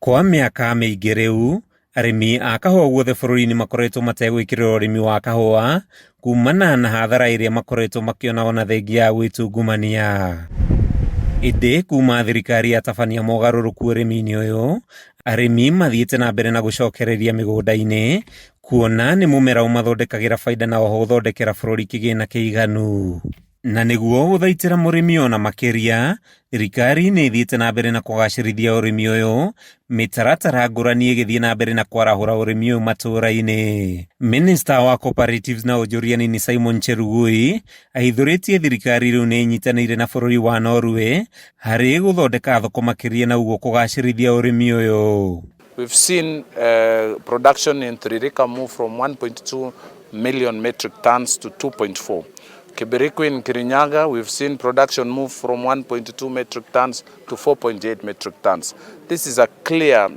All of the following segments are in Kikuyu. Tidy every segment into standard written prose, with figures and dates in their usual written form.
Kwa mĩaka mĩingĩ rĩu, arĩmi a kahũa guothe bũrũri-inĩ makoretwo mategwĩkĩrĩra ũrĩmi wa kahũa kumana na hathara ĩrĩa makoretwo makĩona ona thengia ya gwĩtungumania. Ĩndĩ kuma thirikari yatabania mogarũrũku ũrĩmi-inĩ ũyũ, arĩmi mathiĩte na mbere na gũcokereria mĩgũnda-inĩ kuona nĩ mũmera ũmathondekagĩra baida na oho gũthondekera bũrũri kĩgĩna kĩiganu. Na nĩguo gũthaitĩra mũrĩmi ona makĩria, thirikari nĩ ĩthiĩte na mbere na kũgacĩrithia ũrĩmi ũyũ, mĩtaratara ngũrani ĩgĩthiĩ na mbere na kwarahũra ũrĩmi ũyũ matũũra-inĩ. Minista wa Cooperatives na Ũnjũria Nini Simon Chelugui ahithũrĩtie thirikari rĩu nĩ ĩnyitanĩire na bũrũri wa Norway harĩ gũthondeka thoko makĩria na ũguo kũgacĩrithia ũrĩmi ũyũ. We've seen production in Thiririka move from 1.2 million metric tons to 2.4. Kibiriku in Kirinyaga, we've seen production move from 1.2 metric tons to 4.8 metric tons. This is a clear,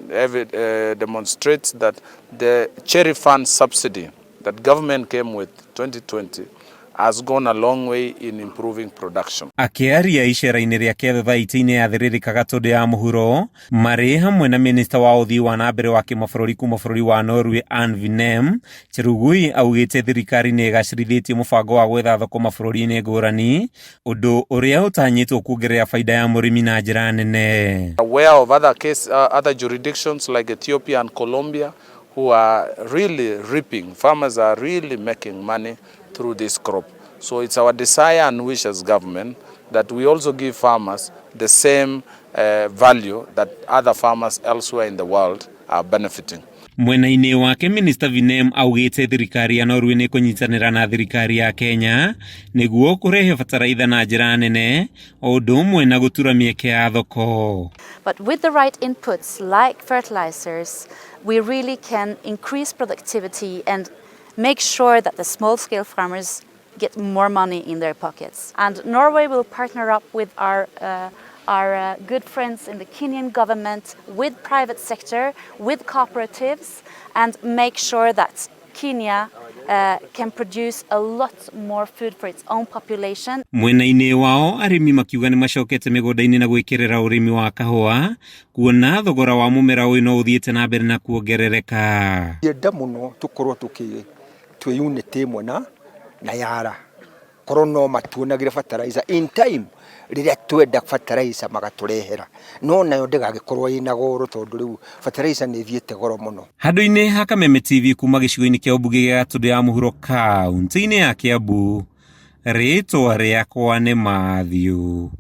demonstrates that the cherry fund subsidy that government came with 2020 has gone a long way in improving production. Akĩaria icera-inĩ rĩake thothaitĩ-inĩ ya Thĩrĩrĩka Gatũndũ ya mũhuro marĩ hamwe na minista wa ũthii wa na mbere wa kĩmabũrũri kuma bũrũri wa Norway Anne Vinem, Chelugui augĩte thirikari nĩ ĩgacĩrithĩtie mũbango wa gwetha thoko mabũrũri-inĩ ngũrani, ũndũ ũrĩa ũtanyĩtwo kuongerera baida ya mũrĩmi na njĩra nene. Aware of other case, other jurisdictions like Ethiopia and Colombia who are really reaping. Farmers are really making money through this crop. So it's our desire and wish as government that we also give farmers the same value that other farmers elsewhere in the world are benefiting. Mwena-inĩ wake Minista Vinem augĩte thirikari ya Norway nĩ kũnyitanĩra na thirikari ya Kenya nĩguo kũrehe bataraitha na njĩra nene o ũndũ ũmwe na gũtura mĩeke ya thoko. But with the right inputs like fertilizers, we really can increase productivity and make sure that the small scale farmers get more money in their pockets. And Norway will partner up with our good friends in the Kenyan government, with private sector, with cooperatives, and make sure that Kenya can produce a lot more food for its own population. Mwena-inĩ wao arĩmi makiuga nĩ macokete mĩgũnda-inĩ na gwĩkĩrĩra ũrĩmi wa kahũa kuona thogora wa mũmera ũyũ no ũthiĩte na mbere na kuongerereka. Enda mũno tũkorwo tũkĩ twĩ unit ĩmwe na Yara korwo no matuonagĩre fertilizer in time rĩrĩa twenda fertilizer magatũrehera, no nayo ndĩgagĩkorwo ĩna goro tondũ rĩu fertilizer nĩ ĩthiĩte goro mũno. Handũ-inĩ ha Kameme TV kuma gĩcigo-inĩ kĩa ũmbunge gĩa Gatũndũ ya mũhuro kaunti-inĩ ya Kiambu, rĩtwa rĩakwa nĩ Matthew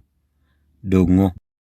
Ndung'u.